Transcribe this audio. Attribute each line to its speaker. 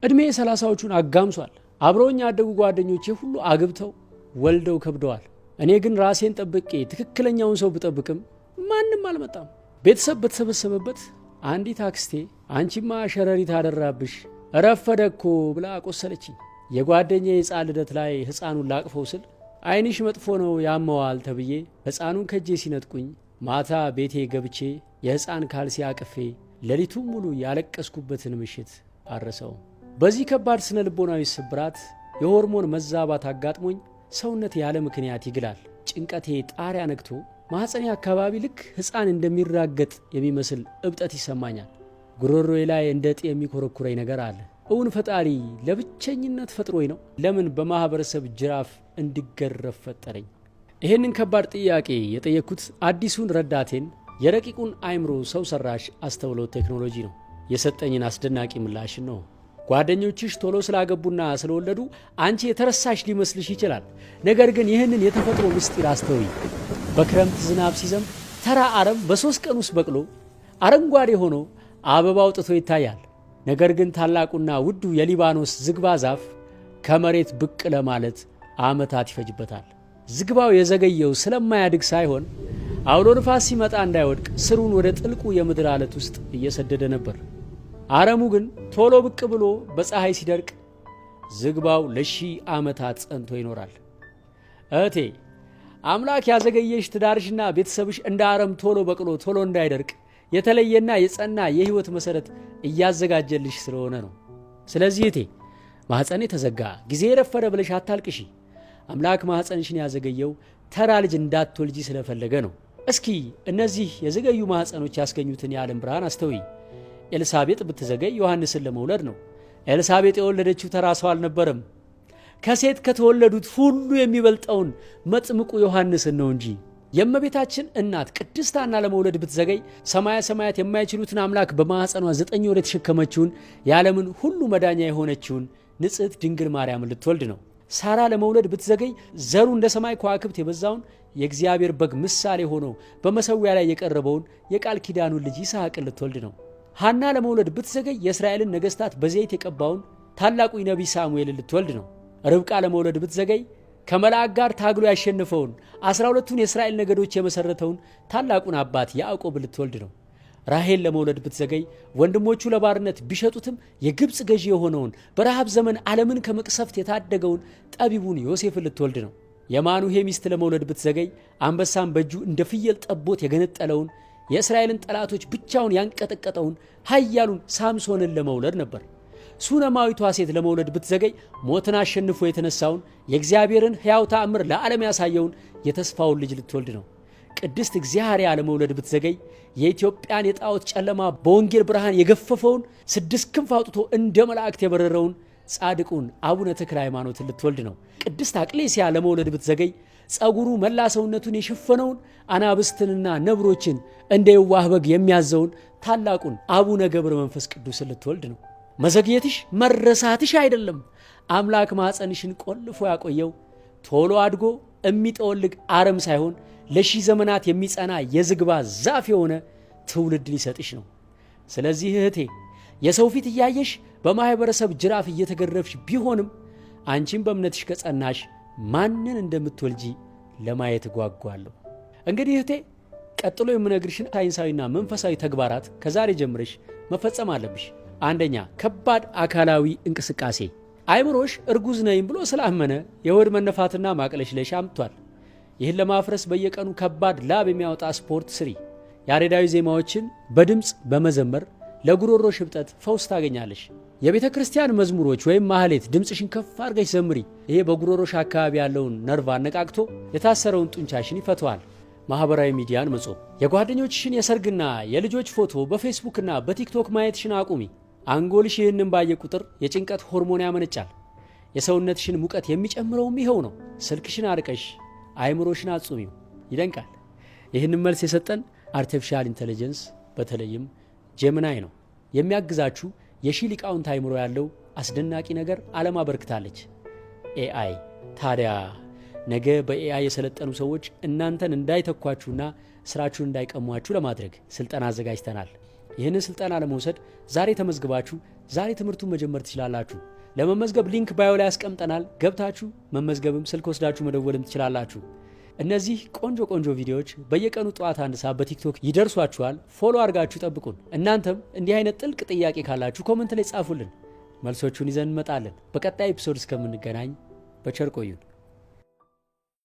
Speaker 1: ዕድሜ 30ዎቹን አጋምሷል። አብረውኝ ያደጉ ጓደኞቼ ሁሉ አግብተው ወልደው ከብደዋል። እኔ ግን ራሴን ጠብቄ ትክክለኛውን ሰው ብጠብቅም ማንም አልመጣም። ቤተሰብ በተሰበሰበበት አንዲት አክስቴ "አንቺማ ሸረሪት አደራብሽ፣ ረፈደ እኮ" ብላ አቆሰለችኝ። የጓደኛዬ የሕፃን ልደት ላይ ሕፃኑን ላቅፈው ስል "ዓይንሽ መጥፎ ነው፣ ያመዋል" ተብዬ ሕፃኑን ከእጄ ሲነጥቁኝ፣ ማታ ቤቴ ገብቼ የሕፃን ካልሲ አቅፌ ሌሊቱን ሙሉ ያለቀስኩበትን ምሽት አልረሳውም። በዚህ ከባድ ስነ ልቦናዊ ስብራት የሆርሞን መዛባት አጋጥሞኝ ሰውነቴ ያለ ምክንያት ይግላል። ጭንቀቴ ጣሪያ ነክቶ ማኅፀኔ አካባቢ ልክ ሕፃን እንደሚራገጥ የሚመስል እብጠት ይሰማኛል። ጉሮሮዬ ላይ እንደ እጢ የሚኮረኩረኝ ነገር አለ። እውን ፈጣሪ ለብቸኝነት ፈጥሮኝ ነው? ለምን በማኅበረሰብ ጅራፍ እንድገረፍ ፈጠረኝ? ይህንን ከባድ ጥያቄ የጠየቅኩት አዲሱን ረዳቴን፣ የረቂቁን አእምሮ ሰው ሰራሽ አስተውሎት ቴክኖሎጂ ነው። የሰጠኝን አስደናቂ ምላሽ ነው። ጓደኞችሽ ቶሎ ስላገቡና ስለወለዱ አንቺ የተረሳሽ ሊመስልሽ ይችላል። ነገር ግን ይህንን የተፈጥሮ ምስጢር አስተውይ። በክረምት ዝናብ ሲዘንብ ተራ አረም በ3 ቀን ውስጥ በቅሎ አረንጓዴ ሆኖ አበባ አውጥቶ ይታያል። ነገር ግን ታላቁና ውዱ የሊባኖስ ዝግባ ዛፍ ከመሬት ብቅ ለማለት ዓመታት ይፈጅበታል። ዝግባው የዘገየው ስለማያድግ ሳይሆን አውሎ ንፋስ ሲመጣ እንዳይወድቅ ስሩን ወደ ጥልቁ የምድር አለት ውስጥ እየሰደደ ነበር። አረሙ ግን ቶሎ ብቅ ብሎ በፀሐይ ሲደርቅ ዝግባው ለ1000 ዓመታት ጸንቶ ይኖራል። እህቴ፣ አምላክ ያዘገየሽ ትዳርሽና ቤተሰብሽ እንደ አረም ቶሎ በቅሎ ቶሎ እንዳይደርቅ የተለየና የጸና የሕይወት መሠረት እያዘጋጀልሽ ስለሆነ ነው። ስለዚህ እህቴ፣ "ማኅፀኔ ተዘጋ፣ ጊዜ የረፈደ" ብለሽ አታልቅሺ። አምላክ ማኅፀንሽን ያዘገየው ተራ ልጅ እንዳትወልጂ ስለፈለገ ነው። እስኪ እነዚህ የዘገዩ ማኅፀኖች ያስገኙትን የዓለም ብርሃን አስተውይ። ኤልሳቤጥ ብትዘገይ ዮሐንስን ለመውለድ ነው። ኤልሳቤጥ የወለደችው ተራ ሰው አልነበረም። ከሴት ከተወለዱት ሁሉ የሚበልጠውን መጥምቁ ዮሐንስን ነው እንጂ። የእመቤታችን እናት ቅድስት ሐና ለመውለድ ብትዘገይ ሰማያ ሰማያት የማይችሉትን አምላክ በማኅፀኗ 9 ወር የተሸከመችውን፣ የዓለምን ሁሉ መዳኛ የሆነችውን ንጽሕት ድንግል ማርያምን ልትወልድ ነው። ሳራ ለመውለድ ብትዘገይ ዘሩ እንደ ሰማይ ከዋክብት የበዛውን፣ የእግዚአብሔር በግ ምሳሌ ሆኖ በመሠዊያ ላይ የቀረበውን የቃል ኪዳኑን ልጅ ይስሐቅን ልትወልድ ነው። ሐና ለመውለድ ብትዘገይ የእስራኤልን ነገሥታት በዘይት የቀባውን ታላቁ ነቢይ ሳሙኤልን ልትወልድ ነው። ርብቃ ለመውለድ ብትዘገይ ከመልአክ ጋር ታግሎ ያሸነፈውን፣ 12ቱን የእስራኤል ነገዶች የመሠረተውን ታላቁን አባት ያዕቆብ ልትወልድ ነው። ራሔል ለመውለድ ብትዘገይ ወንድሞቹ ለባርነት ቢሸጡትም የግብፅ ገዢ የሆነውን፣ በረሃብ ዘመን ዓለምን ከመቅሰፍት የታደገውን ጠቢቡን ዮሴፍን ልትወልድ ነው። የማኑሄ ሚስት ለመውለድ ብትዘገይ አንበሳን በእጁ እንደ ፍየል ጠቦት የገነጠለውን፣ የእስራኤልን ጠላቶች ብቻውን ያንቀጠቀጠውን ኃያሉን ሳምሶንን ለመውለድ ነበር። ሱነማዊቷ ሴት ለመውለድ ብትዘገይ ሞትን አሸንፎ የተነሳውን፣ የእግዚአብሔርን ሕያው ተአምር ለዓለም ያሳየውን የተስፋውን ልጅ ልትወልድ ነው። ቅድስት እግዚአብሔር ለመውለድ ብትዘገይ የኢትዮጵያን የጣዖት ጨለማ በወንጌል ብርሃን የገፈፈውን፣ ስድስት ክንፍ አውጥቶ እንደ መላእክት የበረረውን ጻድቁን አቡነ ተክለ ሃይማኖትን ልትወልድ ነው። ቅድስት አቅሌስያ ለመውለድ ብትዘገይ ጸጉሩ መላ ሰውነቱን የሸፈነውን፣ አናብስትንና ነብሮችን እንደ የዋህ በግ የሚያዘውን ታላቁን አቡነ ገብረ መንፈስ ቅዱስን ልትወልድ ነው። መዘግየትሽ መረሳትሽ አይደለም። አምላክ ማኅፀንሽን ቆልፎ ያቆየው ቶሎ አድጎ የሚጠወልግ አረም ሳይሆን ለ1000 ዘመናት የሚጸና የዝግባ ዛፍ የሆነ ትውልድ ሊሰጥሽ ነው። ስለዚህ እህቴ፣ የሰው ፊት እያየሽ በማኅበረሰብ ጅራፍ እየተገረፍሽ ቢሆንም አንቺም በእምነትሽ ከጸናሽ ማንን እንደምትወልጂ ለማየት ጓጓለሁ። እንግዲህ እህቴ፣ ቀጥሎ የምነግርሽን ሳይንሳዊና መንፈሳዊ ተግባራት ከዛሬ ጀምረሽ መፈጸም አለብሽ። አንደኛ፣ ከባድ አካላዊ እንቅስቃሴ። አይምሮሽ እርጉዝ ነኝ ብሎ ስላመነ የሆድ መነፋትና ማቅለሽለሽ አምጥቷል። ይህን ለማፍረስ በየቀኑ ከባድ ላብ የሚያወጣ ስፖርት ስሪ። ያሬዳዊ ዜማዎችን በድምፅ በመዘመር ለጉሮሮ ሽብጠት ፈውስ ታገኛለሽ። የቤተ ክርስቲያን መዝሙሮች ወይም ማህሌት ድምፅሽን ከፍ አድርገሽ ዘምሪ። ይሄ በጉሮሮሽ አካባቢ ያለውን ነርቭ አነቃቅቶ የታሰረውን ጡንቻሽን ይፈተዋል። ማኅበራዊ ሚዲያን መጾም። የጓደኞችሽን የሰርግና የልጆች ፎቶ በፌስቡክና በቲክቶክ ማየትሽን አቁሚ። አንጎልሽ ይህንን ባየ ቁጥር የጭንቀት ሆርሞን ያመነጫል። የሰውነትሽን ሙቀት የሚጨምረውም ይኸው ነው። ስልክሽን አርቀሽ አይምሮሽን አጹሚው። ይደንቃል። ይህንን መልስ የሰጠን artificial intelligence በተለይም Gemini ነው። የሚያግዛችሁ የሺ ሊቃውንት አይምሮ ያለው አስደናቂ ነገር ዓለም አበርክታለች። AI። ታዲያ ነገ በ AI የሰለጠኑ ሰዎች እናንተን እንዳይተኳችሁና ስራችሁን እንዳይቀሟችሁ ለማድረግ ስልጠና አዘጋጅተናል። ይህንን ስልጠና ለመውሰድ ዛሬ ተመዝግባችሁ ዛሬ ትምህርቱን መጀመር ትችላላችሁ። ለመመዝገብ link bio ላይ ያስቀምጠናል። ገብታችሁ መመዝገብም ስልክ ወስዳችሁ መደወልም ትችላላችሁ። እነዚህ ቆንጆ ቆንጆ ቪዲዮዎች በየቀኑ ጠዋት 1 ሰዓት በቲክቶክ ይደርሷችኋል። Follow አድርጋችሁ ጠብቁን። እናንተም እንዲህ አይነት ጥልቅ ጥያቄ ካላችሁ comment ላይ ጻፉልን፣ መልሶቹን ይዘን እንመጣለን። በቀጣይ episode እስከምንገናኝ በቸር ቆዩን።